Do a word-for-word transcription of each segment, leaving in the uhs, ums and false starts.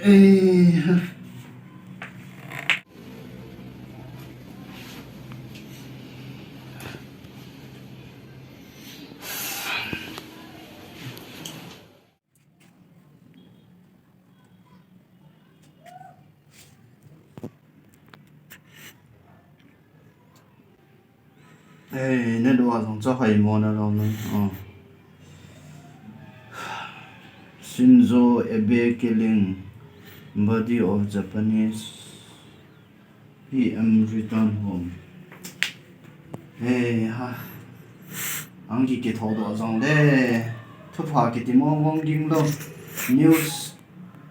Eh, Hey, network jong cha hai mo na lo na. Oh. Shinzo Abe killing, body of Japanese P M return home. Hey ha. Ang ki kitho doh jong le. Thupha kiti mong mong ding lo. News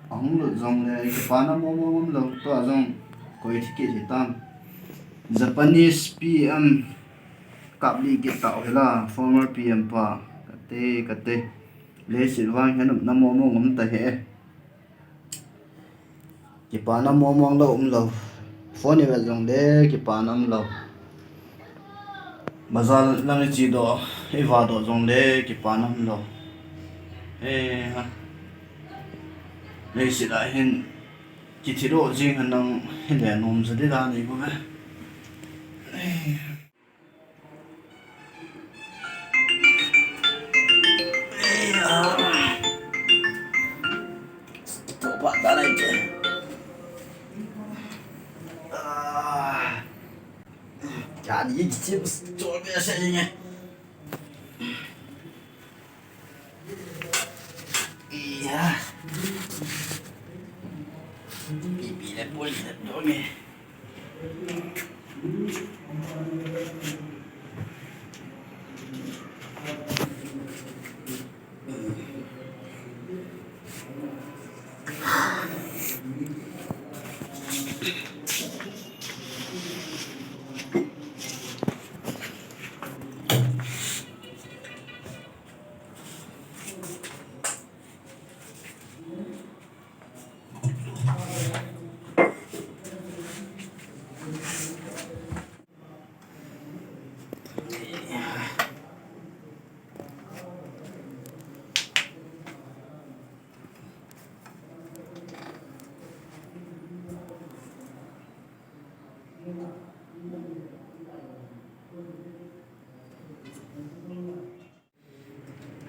ahung lut jong le, kipana mong mong um lo. Tua jong koi thi kit hitam. Japanese P M kap li kit tau hi la, former P M pa. Kate, kate. Leiset vang hian umna mong mong um ta hi e. Kipana mong mong lo um lo. Phone i vet jong le kipana um lo. Bazar lang i chi doh, i va doh jong le kipana um lo. He ha. Leiset a hin kithi doh jing han nang hi le nom za di dan i ko ve. He. Iya. Pipi le pul le dong e.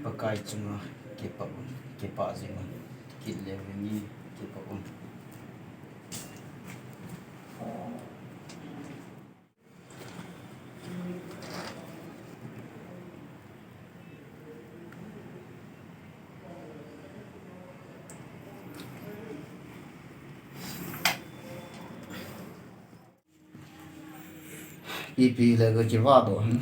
Pakai chunga kipah un, kipah jing un, kit le vin nge kipah un. Pipi le ka kiva doh hin.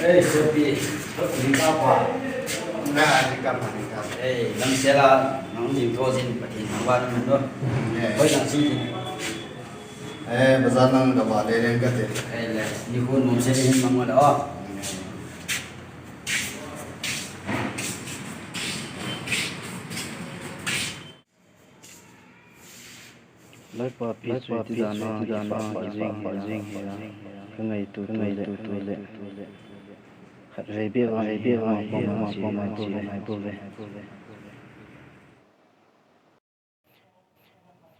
Ei, sopi, lingkam pha. Nga, lingkam pha, lingkam. Ei, lamsela, nang ding tho jin, Pathen thangvah na man lo. Ei. Hoi lang si jin. Ei, bazar lang ka va le leng ka te. Ei, le, ni khun mong se ni hin mang mo le, oh. Ei. Laipa pi chu ti dan a, i pha pha jing hi a, ka ngaito tu le, tu le. Khatvei bep a, bep a, hi ma, hi ma, hi ma, hi ma, hi ma.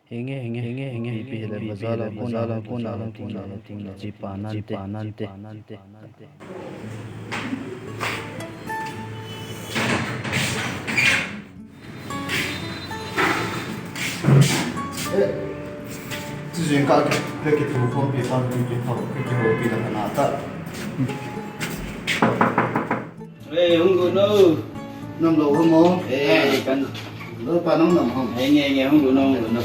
Henge, henge, henge, henge, ipi hile bazar la kona, kona, kona, kona, jipa nante, jipa nante. Eh, tu jing ka, ka kitukhompi pan, tu jing ka, ka kihoupi la kana ta. Ei, hung lut no. Nam lo hung mo. Ei, kan. Lo pa nang nam hung. Ei, nge, nge, hung lut no, hung lut no.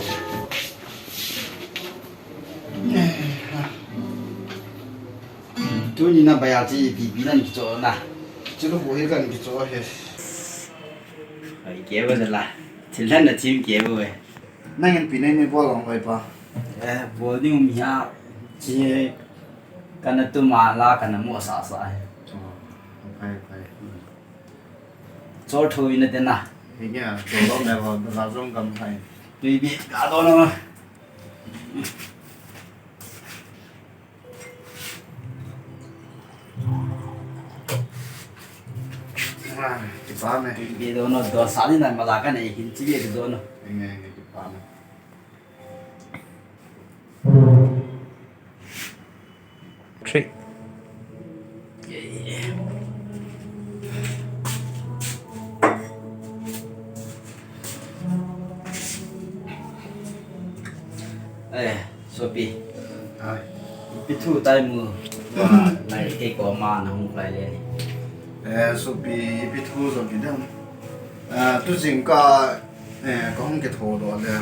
Tuni na baya chi pi pi nan kicho na. Chu lo hu hi kan kicho he. Kei bo jala. Thil han na thim kei bo e. Nang in pi nei ni bol ong vai pa. Eh, bol ni um ya. Chi kana tu ma la kana mo sa sa e. Oh, okay, okay. Chol thui na te na. Hi ya, chol lo me ba, ba zong gam hai. Tui bi ka do na. Ah, kipa me. Tui bi do no, do sa ni na ma la ka nei hin chi bi do no. Nge, nge, kipa me. Three. Eh, sopi. Ai. Ipi thu tai mu. Wa, lai kei koma na hung lai le ni. Eh, sopi, ipi thu sopi dam. Ah, tu jingkah Eh, ka hung kitho doh le.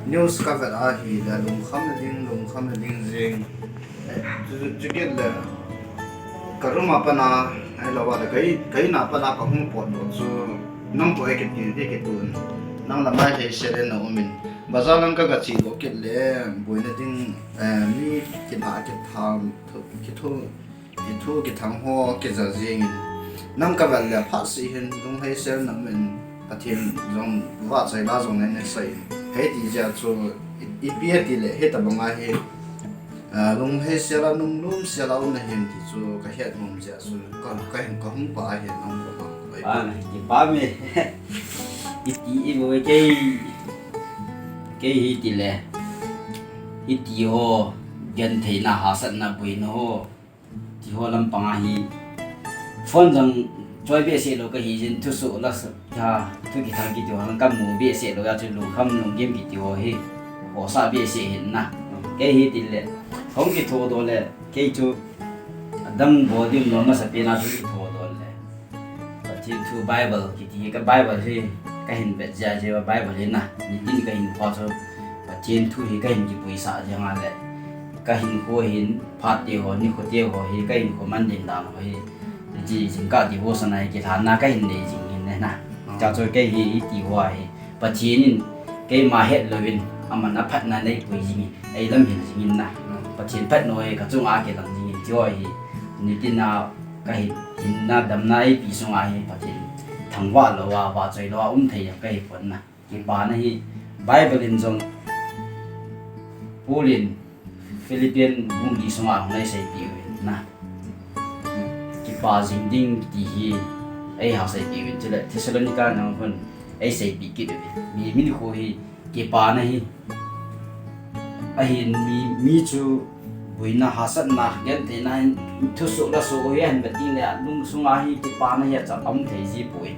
News ka vet ahi le, lungkham le ding, lungkham le ding jing. Eh, chu, chu, chu kit le. Ka room a pat na, eh, lo va le, ka i, ka in a pat na ka hung pot doh chu. Nang po e kiti, ti kitun. Nang la mai hei se le na um in. Bazar lang ka ga chi doh kit le, boina ding, eh, mi kina kitham, thu, kithu, Kithu kithang ho kija jingin. Nang ka vel le phat si hin, lunghei sel na min, Pathen jong vahchoi la jong nei nei sai. Hei ti jia chu, i, ipi ti le, hita banga hi, ah, lunghei sel a, nunglum sel a um na hin ti chu, ka het nom jia chu, ka, ka hin ka hung pa hin nang ko pa. Oi. Ah, kipa me. Iti i bo kei, kei hi ti le. Iti ho, gentheina, hahsatna, boina ho. Ti ho lampang a hi. Phone jong choi behseh lou ka hi jin, thusoh la sa, tha, thu kithang kiti ho lang ka mu behseh lou a chu lungkham lunggim kiti ho hi. Khosa behseh hin na. Kei hi ti le. Hung kitho doh le. Kei chu adang bol ding lou masa pen a chu kitho doh le. Pathen thu Bible kiti hi ka Bible hi ka hin vet jia jia Bible hi na. Nitin ka hin kho chu Pathen thu hi ka hin kipuisah jia nga le. Ka hin kho hin phat te ho, ni kho te ho hi ka hin kho man ding dan ho hi. Ji jingkah devotion a hi kilhan na ka hin nei jing hin ne na. Cha chu kei hi iti ho hi. Pathen in keima het louvin, aman aphatna neipui jingin, eilam hil jingin na. Pathen phatna hi kachunga kilang jingin, tiho hi, nitin a kahi, hinna damna eipe sunga hi, Pathen thangvah louva, vahchoi louva, um thei a kahi pon na. Kipana hi, Bible in jong, Paul in, Philippian bung li sunga hung eiseipeh uvin na. Kipa jing ding ti hi eihah seipeh uvin chule Thessalonica nang hon eiseipeh kit uvin. Mi min kho hi kipana hi. Ahin mi, mi chu boina hahsatna gentheina hin thusoh la soh hi ahin vet ding le lung sunga hi kipana hi achap um thei ji poi.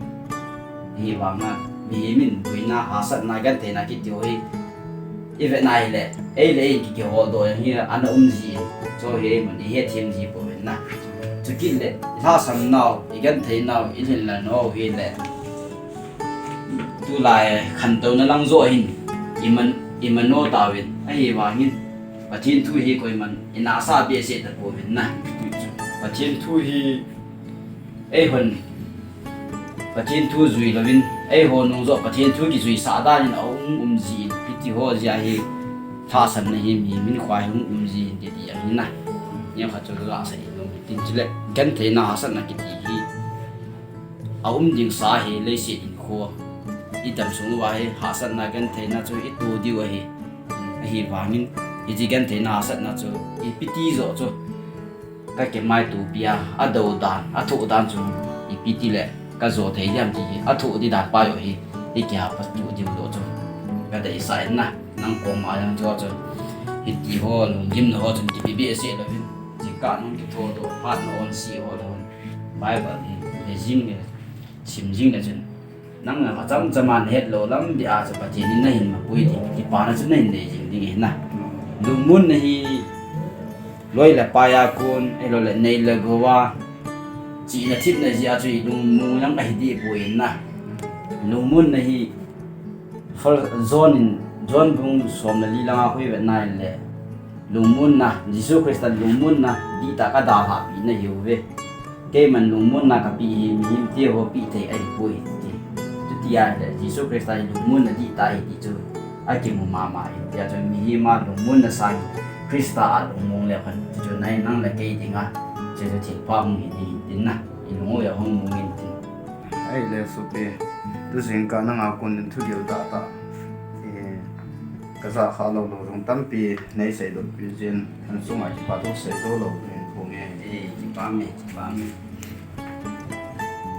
Hivanga mihem in boina hahsatna gentheina kiti ho hi i vet na hile, ei le ei kikihol doh jong hi ana um ji in, chu hi eiman i hethem ji pouvin na. Chukit le, i lhahsam nau, i genthei nau, i lhinlel nau hi le, tulai khantouna lang joh hin, i man, i mano tauvin, ahivangin, Pathen thu hi koiman, i nasa behseh ta pouvin na. Pathen thu hi, Eihon Pathen thu jui louvin, eiho nung joh Pathen thu kijuisah dan in aum um ji in, hiti ho jeh a hi lhahsamna hi mi min kho a hi hung um ji in titi ahi na. Neo khat chu kasei nom tin chule, gentheina hahsatna kiti hi aum ding sa hi leiset in kho. I damsung uva hi hahsatna gentheina chu i to diu ahi. Ahivangin, hiche gentheina hahsatna chu ipi ti joh chu Ka kemai tupi a, a do dan, a thoh dan chu ipi ti le ka jo thei diam ti hi, a thoh di dan pa jo hi, i kia pa tu diu do chu. Ka deisah in na, nang koma jong chu chu. Hiti ho, lunggimna ho chun kipi behseh louvin, jingkah nung kitho doh, phat na on si ho lou. Bible hi, le jing le, sim jing le chun. Nang na machamcham a na het lou lam dia chu Pathen in na hin mapui ding, kipana chu na hin nei jing ding ahi na. Lungmonna hi loi le pai a kon, ahilou le nei le gou a, chihna thepna jeh a chu i lungmong jong ahi deh poi na. Lungmonna hi First John in, John bung som le li lang a khu i vet na hile, lungmonna, Jesu Christa lungmonna, dihtah ka dalhah pi na hiuve. Keiman lungmonna ka pe hi, mihem te ho pe thei ahi poi, ti. Tia le Jesu Christa hi lungmonna dih tah ahi ti chu akimu mama in, tia chu mihem a lungmonna sang Christa a lungmong leu hen, chu chu nang le kei dinga chu chu thilpha hung hi ding ahi tin na, i lung u a hung mong in tin. Ahile sopi, tu jingkah nanga kon in thugil tahtah, eh, ka ja kha lou lou jong tampi nei seidoh pi jin, insung a kipa thu seidoh lou in phong e. Eh, kipa me, kipa me.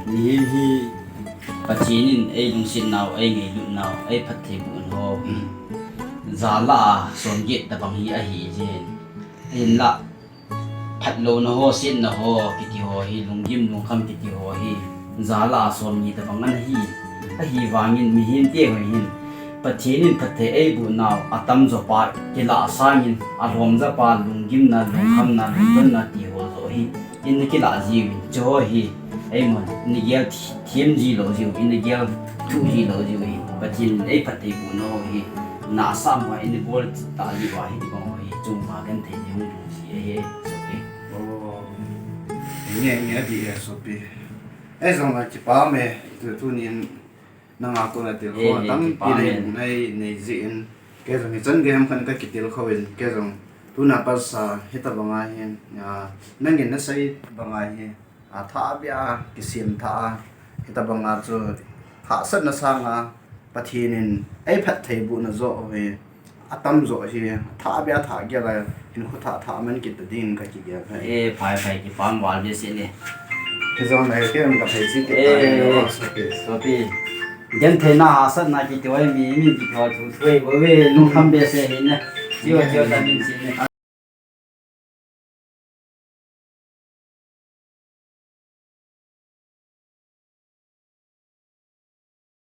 Mihem hi Pathen in ei lungset nau, ei ngailut nau, ei phattheiboh nau hi jala a som get tabang hi ahi jin. Hinlah, phatlouna ho, setna ho kiti ho hi, lunggim lungkham kiti ho hi jala a som ni tabang ana hi. Ahivangin mihem te ho hin Pathen in phatthei eiboh nau atamjo pa kilah sangin, alhomja pa lunggimna, lungkhamna, lungdonna ti ho joh hi in kilah jiuvin, chuho hi eimon in gel thi-, thiem ji lou jiu, in gel thuh ji lou jiu hi. Pathen in ei phattheiboh nau hi nahsah ma in bol tah jiu ahi ti bang ho hi chunga genthei ding hung lhung ji ahi, sopi. Oh. Nge, nge, ati e, sopi. Ei jong a kipa me, tu, tunin nanga kon a tilkhou tampi nei, nei jin. Kei jong hichan gei ham khan ka kitilkhou in, kei jong tuna patsa hitabang a hin, a, nangin nasei bang a hi, a, thah bia kisem thah a, hitabang a chu hahsatna sanga Pathen in ei phattheibohna joh hi, atamjo hi, thah bia thah gel a, hinkho thah thah man kit ta ding ka kigel ahi. E, phai phai, kipah val behseh e. Kei jong le kei jong ka phei chi kit ta e, e, sopi. Sopi. Gentheina hahsatna kiti ho hi mi, mi kiti ho thu thu e, bo ve, lungkham behseh hi ne. Chiu, chiu ta min chi ne.